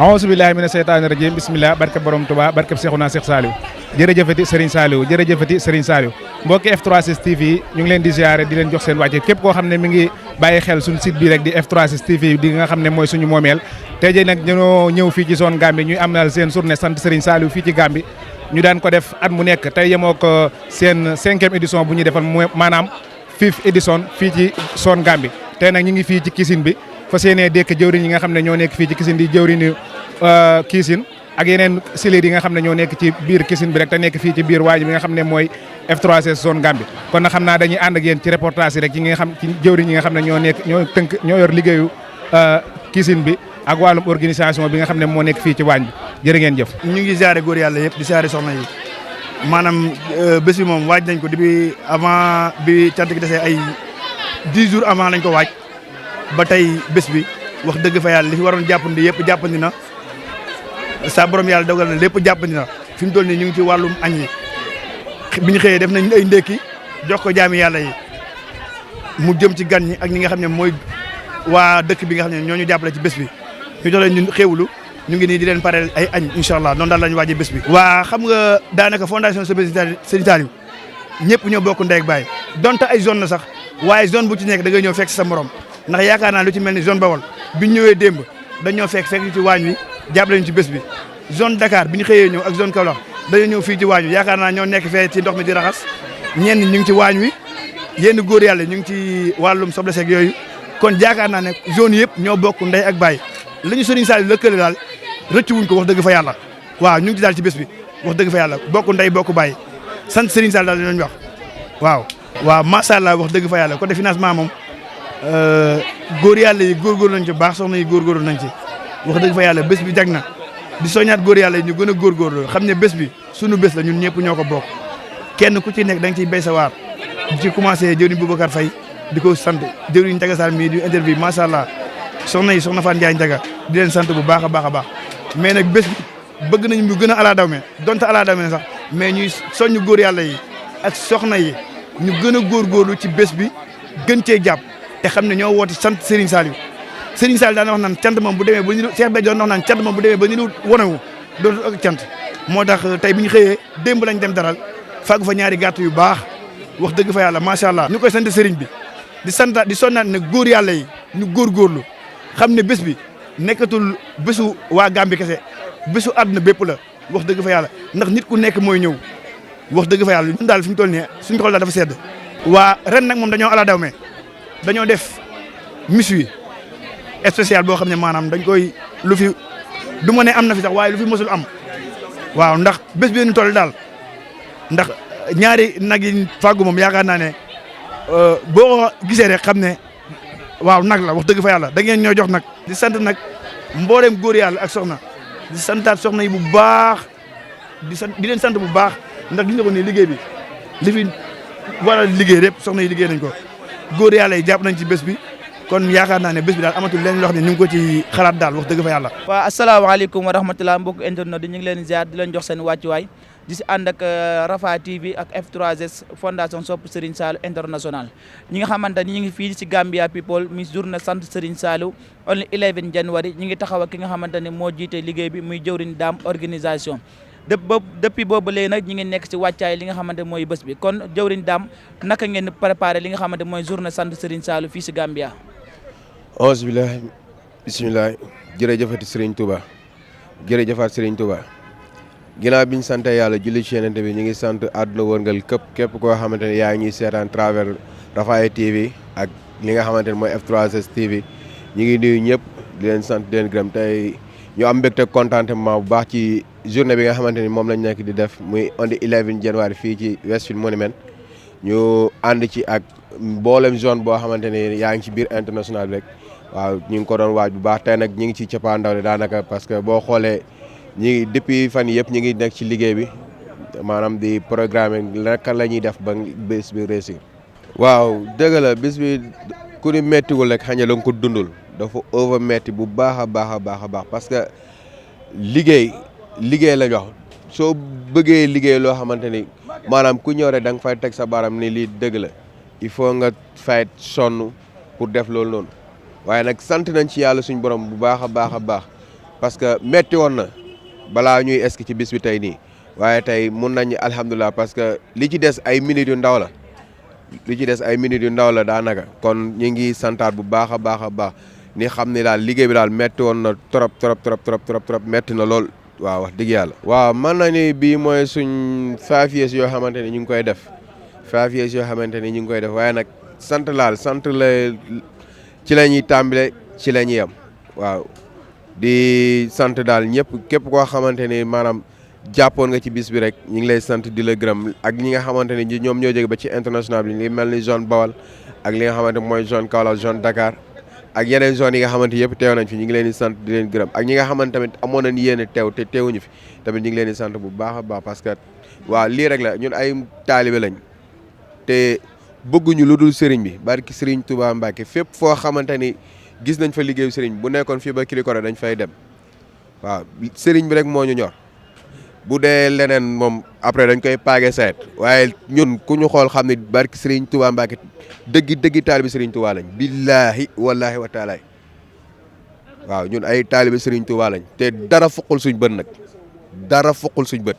aouzu billahi mina seytaani rajim bismillah barkeb borom Tuubaa barkeb Seexuna Seex Saaliw jërëjëfati Serigne Saliou jërëjëfati Serigne Saliou mbokki F3S TV ñu ngi leen di ziare di leen jox seen wàcce képp koo xam ne mi ngi bàyyi xel suñu site bi rek di F3S TV di nga xam ne mooy suñu moomeel tey jii nag ñoo ñëw fii ci zone Gambie ñuy amal seen journée sant Serigne Saliou fii ci Gambie ñu daan ko def at mu nekk tey yemoo ko seen 5e édition bu ñuy defal maanaam 5th édition fii ci zone Gambie tey nag ñu ngi fii ci Kisine bi fas yéenee dekk jëwriñ yi nga xam ne ñoo nekk fii ci Kisine di jëwriñu Kisine ak yeneen siléer yi nga xam ne ñoo nekk ci biir Kisine bi rek te nekk fii ci biir waañ bi nga xam ne mooy F3S zone Gambie kon nag xam naa dañuy ànd ak yéen ci reportage yi rek yi nga xam ci jëwriñ yi nga xam ne ñoo yor liggéeyu Kisine bi ak wàllum organisation bi nga xam ne moo nekk fii ci waañ bi jërë ngeen jëf. ñu ngi ziare góor yàlla yëpp di ziare soxna yi maanaam bés bi moom waaj nañ ko depuis avant bi cant gi desee ay 10 jours avant lañ ko waaj ba tey bés bi wax dëgg fa yàlla li fi waroon jàppandi yëpp jàppandi na sa borom yàlla dogal na lépp jàppandi na fi mu toll nii ñu ngi ci wàllum añ yi bi ñu xëyee def nañ ay ndékki jox ko jaami yàlla yi mu jëm ci gan ñi ak ñi nga xam ne mooy waa dëkk bi nga xam ne ñoo ñu jàppale ci bés bi ñu doole ñun xéewlu ñu ngi nii di leen pareel ay añ incha allah noonu daal lañu waajee bés bi. waa xam nga daanaka fondation Serigne Saliou ñëpp ñoo bokk ndey ak baay donte ay zone na sax waaye zone bu ci nekk da ngay ñëw fekk sa morom ndax yaakaar naa lu ci mel ni zone Bawol bi ñu ñëwee démb dañoo fekk ñu ci waañ wi jàppale ñu ci bés bi zone Dakar bi ñu xëyee ñëw ak zone Kaolack dañoo ñëw fii ci waañ wi yaakaar naa ñoo nekk fee ci ndox mi di raxas ñenn ñu ngi ci waañ wi yenn góor yàlla ñu ngi ci wàllum soble seeg yooyu kon yaakaar naa ne zone yëpp ñoo bokk ndey ak baay la ñu Serigne Saliou lëkkale daal rëccu wuñ ko wax dëgg fa yàlla waaw ñu ngi ci daal ci bés bi wax dëgg fa yàlla bokk ndey bokk baay sant Serigne Saliou daal di leen wax waaw. waaw macha allah wax dëgg fa yàlla côté financement moom góor yàlla yi góorgóorlu nañ ci baax soxna yi góorgóorlu nañ ci wax dëgg fa yàlla bés bi jag na di soñaat góor yàlla yi ñu gën a góorgóorlu xam ne bés bi sunu bés la ñun ñëpp ñoo ko bokk kenn ku ci nekk da nga ciy béy sa waar di ci commencé jëwriñ Boubacar Faye di ko sant jëwriñ Ndiaga Sarr mii di interview macha allah soxna yi soxna Fane Ndiaye Ndiaga di leen sant bu baax a baax a baax mais nag bés bi bëgg nañ mu gën a ala dawme donte ala dawme sax mais ñuy soññ góor yàlla yi ak soxna yi ñu gën a góorgóorlu ci bés bi gën cee jàpp te xam ne ñoo woote sant Serigne Saliou Serigne Saliou daan wax naan cant moom bu demee ba ñu Cheikh Béthio doon wax naan cant moom bu demee ba ñu wonewu dootul ak cant moo tax tey bi ñu xëyee démb lañ dem daral fàggu fa ñaari gàtt yu baax wax dëgg fa yàlla macha allah ñu koy sant Serigne bi di santaat di sonnaat ne góor yàlla yi ñu góorgóorlu xam ne bés bi nekkatul bésu waa Gambie kese bésu àdduna bépp la wax dëgg fa yàlla ndax nit ku nekk mooy ñëw wax dëgg fa yàlla ñun daal fi mu toll nii suñu xol daal dafa sedd waa ren nag moom dañoo ala daw me dañoo def mission spécial boo xam ne maanaam dañ koy lu fi du ma ne am na fi sax waaye lu fi mosul am waaw ndax bés bi ñu toll daal ndax ñaari nag yi fàggu moom yaakaar naa ne boo gisee rek xam ne waaw nag la wax dëgg fa yàlla da ngeen ñoo jox nag di sant nag mboolem góor yàlla ak soxna di santaat soxna yi bu baax di leen sant bu baax ndax gis nga ko nii liggéey bi li fi war a liggéey lépp soxna yi liggéey nañ ko góor yàlla yi jàpp nañ ci bés bi kon yaakaar naa ne bés bi daal amatul leen loo xam ne ñu ngi ko ci xalaat daal wax dëgg fa yàlla. waaw asalaamaaleykum wa rahmatulah mbokk internet ñu ngi leen ziar di leen jox seen wàccuwaay di si ànd ak Rafah TV ak F3S fondation Sopp Serigne Saliou international ñi nga xamante ni ñu ngi fii si Gambia people mi journée sant Serigne Saliou only 11 January ñi ngi taxaw ak ki nga xamante ne moo jiite liggéey bi muy jëwriñ daam organisation. depuis boobu léegi nag ñi ngi nekk ci wàccaay li nga xamante mooy bés bi kon jëwriñ daam naka ngeen préparé li nga xamante mooy journée sant Serigne Saliou fii si Gambia. auzu billahi bisimilah jërëjëfati Serigne Touba jërëjëfaat Serigne Touba ginnaaw bi ñu sant yàlla julli ci Yonent bi ñu ngi sant àdduna wërngal képp koo xamante ne yaa ngi ñuy seetaan travers Rafah TV ak li nga xamante ne mooy F3S TV ñu ngi nuyu ñëpp di leen sant di leen gërëm tey ñu am mbégte contentement bu baax ci journée bi nga xamante ni moom lañ nekk di def muy on the 11 January fii ci Westfield Monument ñu ànd ci ak mboolem zone boo xamante ni yaa ngi ci biir international bi rek waaw ñu ngi ko doon waaj bu baax tey nag ñu ngi ci cappaandaw li daanaka parce que boo xoolee ñi depuis fan yëpp ñu ngi nekk ci liggéey bi maanaam di programme naka la ñuy def ba bés bi réussir. waaw dëgg la bés bi ku ni méttiwul rek xëy na la nga ko dundul dafa over métti bu baax a baax a baax a baax parce que liggéey la wax soo bëggee liggéey loo xamante ni maanaam ku ñëw rek da nga fay teg sa baram ni lii dëgg la il faut nga fay sonn pour def loolu noonu waaye nag sant nañ ci yàlla suñu borom bu baax a baax a baax parce que metti woon na balaa ñuy esk ci bis bi tey nii waaye tey mun nañu alhamdulilah parce que li ci des ay minutes yu ndaw la daanaka kon ñu ngi santaat bu baax a baax a baax ni xam ne daal liggéey bi daal metti woon na trop metti na lool waaw wax dëgg yàlla. waaw mën na ni bii mooy suñ 5 years yoo xamante ni ñu ngi koy def 5 years yoo xamante ni ñu ngi koy def waaye nag sant la ci la ñuy tàmbale ci la ñuy yem waaw di sant daal ñëpp képp koo xamante ni maanaam jàppoon nga ci bis bi rek ñu ngi lay sant di la gërëm ak ñi nga xamante ni ñoom ñoo jóge ba ci international bi li mel ni zone Bawal ak li nga xamante mooy zone Kaolack zone Dakar ak yeneen zone yi nga xamante yëpp teew nañ fi ñu ngi leen di sant di leen gërëm ak ñi nga xamante tamit amoon nañ yéene teew te teewuñu fi tamit ñu ngi leen di sant bu baax a baax parce que waaw lii rek la ñun ay taalibe lañ te bëgguñu lu dul sëriñ bi barki sëriñ Touba Mbacke fépp foo xamante ni gis nañ fa liggéeyu sëriñ bu nekkoon fii ba Kilikoro dañ fay dem waaw sëriñ bi rek moo ñu ñor bu dee leneen moom après dañ koy paage sayet waaye ñun ku ñu xool xam ne barki sëriñ Touba Mbacke dëggi taalibe sëriñ Touba lañ billaahi wallaahi wa taala waaw ñun ay taalibe sëriñ Touba lañ te dara fuqul suñ bët nag dara fuqul suñ bët